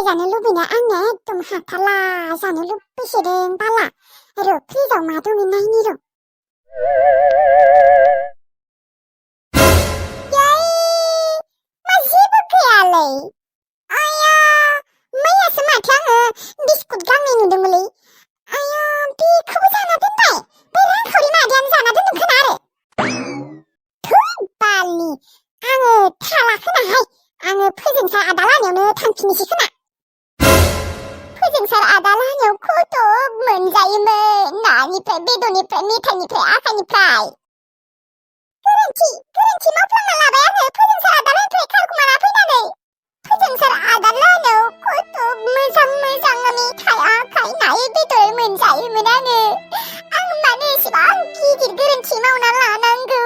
जानो लुबैनाय आंना एकदम हाथारला जानो लुबैसोदों बाला र' फ्रिजाव मा दङ नायनि र' याय मा जेबो गैयालै आया मैयासो माथो आङो बिस्कुट गांनै नुदोंमोनलै आया बेखौबो जाना दोनबाय बै रांखावरि मादैयानो जाना दोनदों खोना आरो थै बालनि आङो थाला खोनाहाय आङो फोजोंसार आदा लाहानियावनो थांफिननोसै खोना फोजोंसार आदा लाहानियाव खथ' मोनजायोमोन नानिफ्राय बेदरनिफ्राय मेथाइनिफ्राय आखाइनिफ्राय गोरोन्थि मावफ्लांना लाबाय आङो फोजोंसार आदा लाहानिफ्राय खारखुमाना फैनानै फोजोंसार आदा लाहानाव खथ' मोजां मेथाइ आखाइ नायै बेदर मोनजायोमोन आङो आं मानो एसेबां गिदिर गोरोन्थि मावना लानांगौ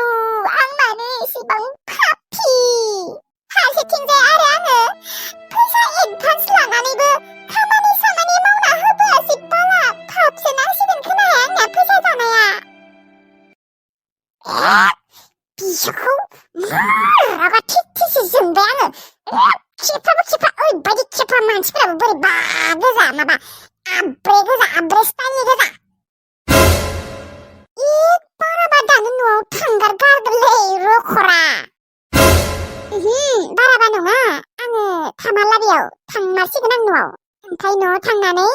आं मानो एसेबां पापि फारसेथिंजाय आरो आङो फैसा एडभान्स लानानैबो खामानि मावना होबोआसै बाला पापसो नांसिगोन खोनाया आंना फैसा जानाया बिसोरखौ रागा थिकथिसो जोंबाय आङो खेफा ओरैबायदि खेफा मानसिफोराबो बोरैबा गोजा माबा आब्रे स्टाइलनि गोजा बाराबा दानो न'आव थांगार गारगोनलै रखरा बाराबा नङा आङो थामालाबियाव थांमारसिगोन आं न'आव ओमफ्राय न'आव थांनानै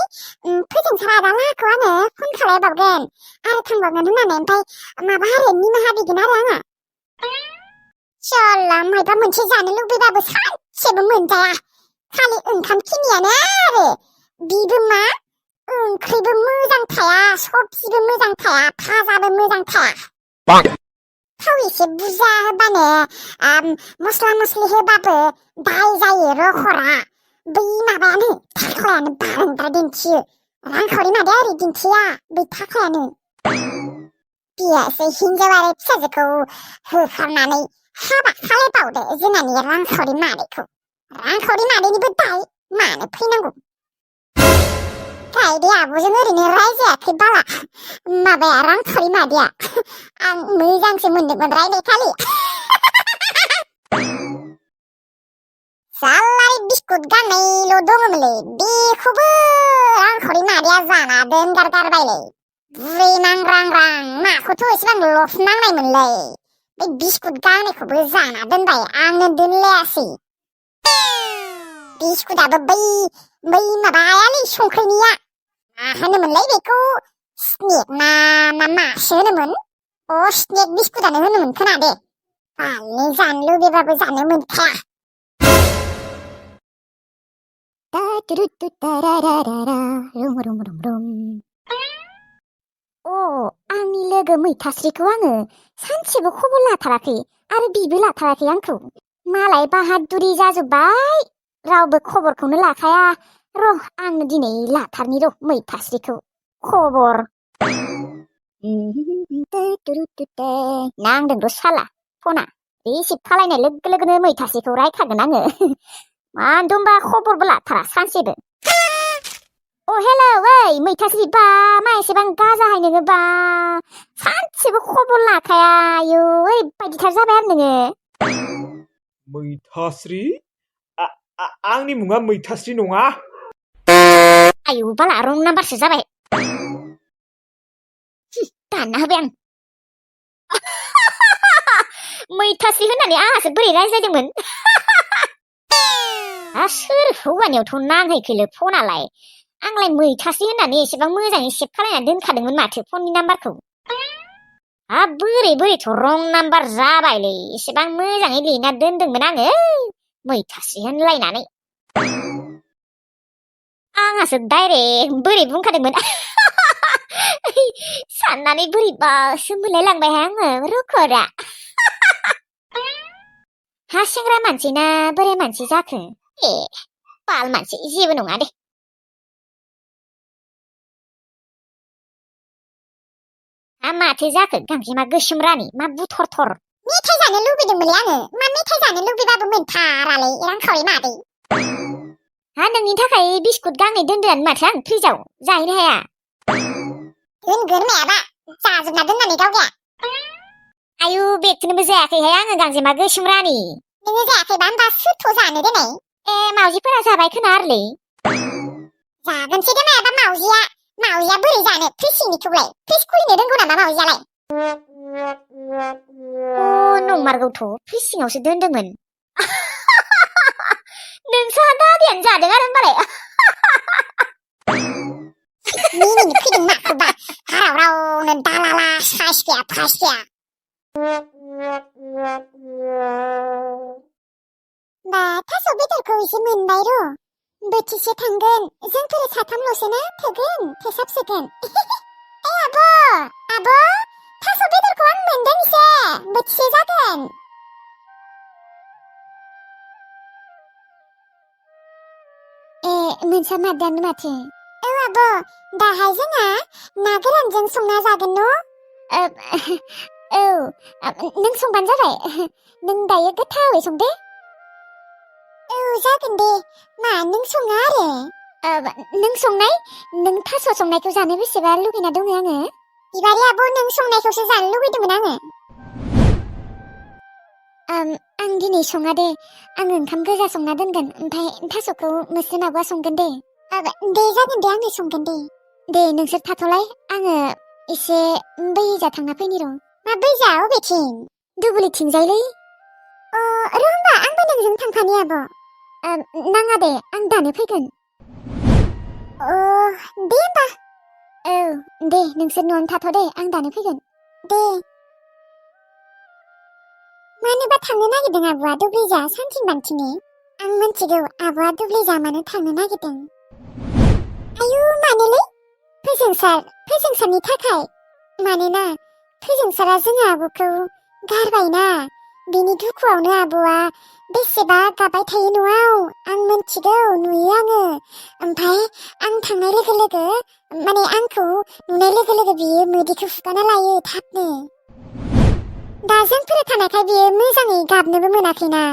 फोजोंसार आदा लाहाखौ आङो फन खालायबावगोन आरो थांबावगोन होननानै ओमफ्राय माबा आरो निमाहा बिगोन आरो आङो सल्ला मायबा मोनसे जानो लुबैबाबो सानसेबो मोनजाया खालि ओंखाम खिनियानो आरो बिबो मा ओंख्रिबो मोजां थाया सबजिबो मोजां थाया भाजाबो मोजां थाया थाव एसे बुरजा होबानो मस्ला मस्लि होबाबो दाय जायो रखरा बै माबायानो थाख्लायानो बांद्राय दिन्थियो रांखावरि मादैया ओरै दिन्थिया बै थाख्लायानो बियासो हिनजाव आरो फिसाजोखौ होखारनानै हाबा खालायबावदो जोंहानि रांखावरि मादैनिबो दाय मानो फैनांगौ गायदे आब'जों ओरैनो रायजायाखै बाला माबाया रांखावरि मादैया आं मोजांसो मोनदोंमोन रायनाय खालि सालाय बिस्कुट गांनैल' दङमोनलै बेखौबो रांखावरि मादैया जाना दोनगारगारबायलै बुरै नांग्रां माखौथ' एसेबां लस नांनायमोनलै बे बिस्कुट गांनैखौबो जाना दोनबाय आंनो दोनलायासै बिस्कुटाबो बै माबायालै संख्रिनिया मा होनोमोनलाय बेखौ स्नेक ना मासो होनोमोन स्नेक बिस्कुटानो होनोमोन खोना दे बालनि जानो लुगैबाबो जानो मोनखाया आंनि लोगो मैथास्रिखौ आङो सानसेबो खबर लाथाराखै आरो बिबो लाथाराखै आंखौ मालाय बाहादुरि जाजोब्बाय रावबो खबरखौनो लाखाया र' आं दिनै लाथारनि र' मैथास्रिखौ खबर नांदों र' साला फना रिसिभ खालायनाय लोगो लोगोनो मैथास्रिखौ रायखागोन आङो मानो होनबा खबरबो लाथारा सानसेबो हेलौ ओइ मैथास्रि बा मा एसेबां गाजाहाय नोङो बा सानसेबो खबर लाखाया आयौ ओरैबायदिथार जाबाय आरो नोङो मैथास्रि आंनि मुङा मैथास्रि नङा आयौ बाला रं नाम्बारसो जाबाय दानना होबाय आं मैथास्रि होननानै आंहासो बोरै रायज्लायदोंमोन सोर हौवानियावथ' नांहैखोलै फनालाय आंलाय मैथास्रि होननानै एसेबां मोजाङै सेभ खालायना दोनखादोंमोन माथो फननि नाम्बारखौ बोरैथ' रं नाम्बार जाबायलै एसेबां मोजाङै लिरना दोनदोंमोन आङो मैथास्रि होनलायनानै आंहासो डाइरेक्ट बोरै बुंखादोंमोन साननानै बोरैबासो मोनलायलांबायहाय आङो रखरा सेंग्रा मानसि ना बोराय मानसि जाखो बाल मानसि जेबो नङा दे माथो जाखो गांजेमा गोसोम रानि मा बुथरथर मेथाइ जानो लुबैदोंमोनलै आङो मा मेथाइ जानो लुबैबाबो मोनथारालै रांखावरि मादै नोंनि थाखाय बिस्कुट गांनै दोनदोंआनो माथो आं फ्रिजाव जाहैनो हाया दोनगोन मायाबा जाजोबना दोननानै गावगाया आयु बेखौनोबो जायाखैहाय आङो गांजेमा गोसोम रानि नोङो जायाखैबा होनबा सोरथ' जानो देनाय मावजिफोरा जाबाय खोना आरोलै जागोनसो दे मायाबा मावजिया बोरै जानो फिसिनिखौलाय फिस खुलिनो रोंगौ नामा मावजियालाय नंमारगौथ' फिसिङावसो दोनदोंमोन नोंसा दादियानो जादों आरो होनबालाय मिनिनो फैदों माखौबा हाराव-रावनो दालाला फासखाया बा थास' बेदरखौ एसे मोनबाय र' बोथिसे थांगोन जोंफोर साथामल'सो ना थोसाबसिगोन आब' थास' बेदरखौ आं मोनदों एसे बोथिसे जागोन मोनसामारदानो माथो औ आब' दाहाय जोंहा ना गोरानजों संना जागोन न' औ नों संबानो जाबाय नों दायो गोथावै संदे औ जागोन दे मा नों सङा आरो नों संनाय नों थास' संनायखौ जानो बेसेबा लुगैना दङ आङो बिबारि आब' नों संनायखौसो जानो लुगैदोंमोन आङो आं दिनै सङा दे आङो ओंखाम गोजा संना दोनगोन ओमफ्राय थास'खौ मोस्रोम आब'आ संगोन दे दे जागोन दे आंनो संगोन दे नोंसोर थाथ'लाय आङो एसे बैजा थांना फैनि र' मा बैजा अबेथिं दुब्लिथिंजायलै र' होमबा आंबो नोंजों थांफानि आब' नाङा दे आं दानो फैगोन दे होमबा औ दे नोंसोर न'आवनो थाथ' दे आं दानो फैगोन दे मानोबा थांनो नागिरदों आब'आ दुब्लिजा सानथिं बान्थिंनि आं मिन्थिगौ आब'आ दुब्लिजा मानो थांनो नागिरदों आयु मानोलै फोजोंसारनि थाखाय मानोना फोजोंसारा जोंहा आब'खौ गारबायना बिनि दुखुआवनो आब'आ बेसेबा गाबाय थायो न'आव आं मिन्थिगौ नुयो आङो ओमफ्राय आं थांनाय लोगो लोगो माने आंखौ नुनाय लोगो लोगो बियो मोदैखौ हुगाना लायो थाबनो दा जोंफोर थानायखाय बियो मोजाङै गाबनोबो मोनाखैना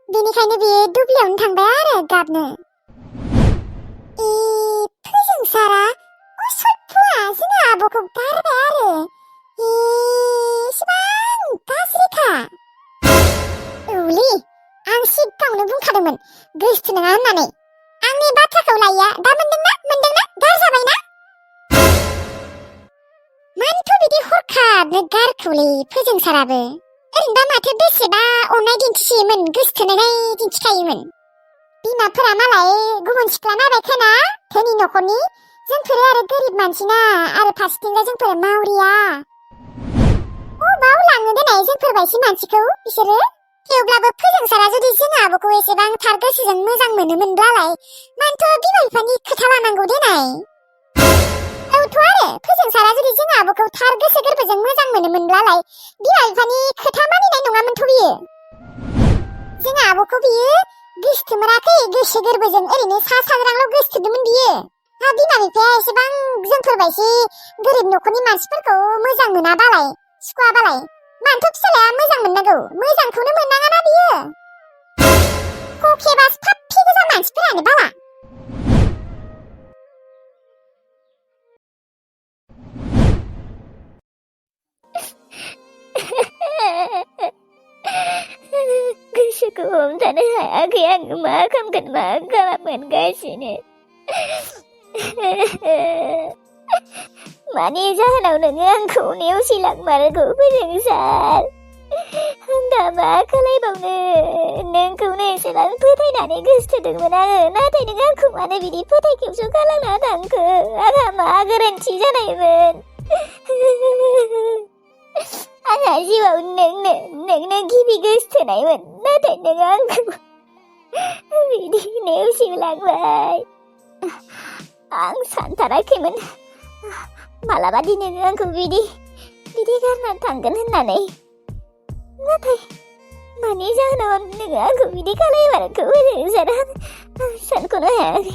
बेनिखायनो बियो दुब्लियावनो थांबाय आरो गाबनो फोजोंसारा असभ्या जोंहा आब'खौ गारबाय आरो इसिबां गाज्रिखा औलै आं सिगाङावनो बुंखादोंमोन गोसो नङा होननानै आंनि बाथ्राखौ लाया दा मोनदोंना गारजाबायना मानोथ' बिदि हरखाबनो गारखौलै फोजोंसाराबो ओरैनोबा माथो बेसेबा अननाय दिन्थियोमोन गोसोथोनाय दिन्थिखायोमोन बिमाफोरा मालाय गुबुन सिख्ला नायबाय खोना धोनि न'खरनि जोंफोर आरो गोरिब मानसिना आरो फारसेथिंजाय जोंफोर मावरिया अबाव लाङो देनाय जोंफोर बायदि मानसिखौ बिसोरो थेवब्लाबो फोजोंसारा जुदि जों आब'खौ एसेबां थार गोसोजों मोजां मोनोमोनब्लालाय मानोथ' बिमा बिफानि खोथा लानांगौ देनाय औथ' आरो फोजोंसारा जुदि जों आब'खौ थार गोसो गोरबोजों मोजां मोनोमोनब्लालाय बिमा बिफानि खोथा मानिनाय नङामोनथ' बियो जों आब'खौ बियो गोसोथोमोनाखै गोसो गोरबोजों ओरैनो सा साज्रांल' गोसोथोदोंमोन बियो बिमा बिफाया एसेबां जोंफोरबायदि गोरिब न'खरनि मानसिफोरखौ मोजां मोनाबालाय सुखुवाबालाय मानोथ' फिसालाया मोजां मोननांगौ मोजांखौनो मोननाङाना बियो खखेबा फाफ्फि गोजा मानसिफोरानो बाला गोसोखौ हमथानो हायाखै आङो मा खालामगोन मा खालामगासिनो मानि जाहोनाव नोङो आंखौ नेवसिलांमारगौ फोजोंसार आं दा मा खालायबावनो नोंखौनो एसेबां फोथायनानै गोसोथोदोंमोन आङो नाथाय नों आंखौ मानो बिदि फोथायखेवस' खालामना थांखो आंहा मा गोरोन्थि जानायमोन आंहा जिउआव नोंनो गिबि गोसोथोनायमोन नाथाय नों आंखौ बिदि नेवसिलांबाय आं सानथाराखैमोन मालाबादि नोङो आंखौ बिदि गारना थांगोन होननानै नाथाय मानि जाहोनाव नोङो आंखौ बिदि खालायमारखौ फोजोंसार आं सानख'नो हायाखै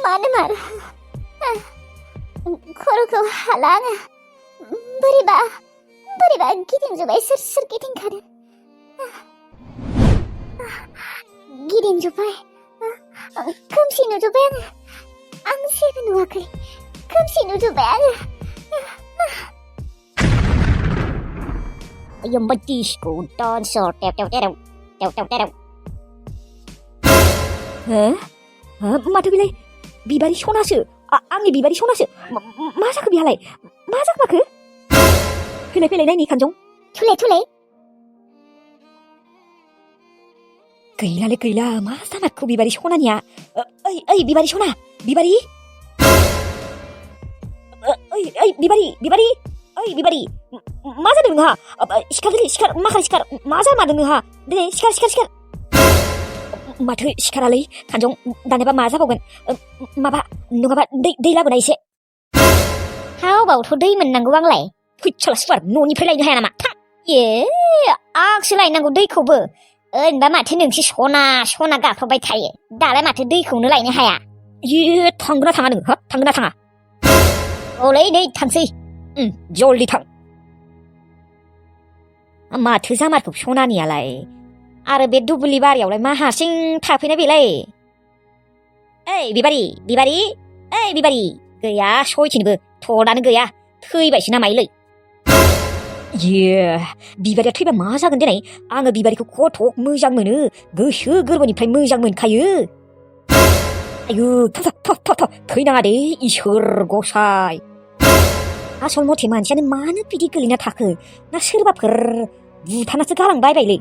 मानो मार खर'खौ हाला आङो बोरैबा गिदिंजोब्बाय सोर गिदिंखादों गिदिंजोब्बाय खोमसि नुजोब्बाय आं जेबो नुवाखै खोमसि नुजोब्बाय आङो Yung badisco dancer Hah? Hah? Madubilay बिबारि सनासो आंनि बिबारि सनासो मा जाखो बेहालाय मा जाखो माखो फैलाय नायनि खानजं थुले गैला मा जामारखो बिबारि सनानिया ओइ बिबारि सना बिबारि ओइ बिबारि ओइ बिबारि मा जादों नोंहा सिखार माखासे सिखार मा जामारदों नोंहा दिनै सिखार माथो सिखारालै खानजं दानियाबा मा जाबावगोन माबा नङाबा दै लाबोना एसे हावबावथ' दै मोननांगौ आंलाय फैसाला सुवार न'निफ्राय लायनो हाया नामा थां आंसो लायनांगौ दैखौबो ओरैनोबा माथो नोंसो सना गाख्रबबाय थायो दालाय माथो दैखौनो लायनो हाया थांगोना थाङा नों थांगोना थाङा औलै नै थांसै जल्दि थां माथो जामारखौ सनानियालाय आरो बे दुब्लि बारियावलाय मा हारसिं थाफैनाय बेलाय ओइ बिबारि गैया सयथिनोबो थदानो गैया थैबायसो नामायोलै बिबारिया थैबा मा जागोन दिनै आङो बिबारिखौ खथ' मोजां मोनो गोसो गोरबोनिफ्राय मोजां मोनखायो आयु थैनाङा दे इसोर गसाय आसल मथे मानसियानो मानो बिदि गोलैना थाखो ना सोरबाफोर बुथारनासो गालांबायलै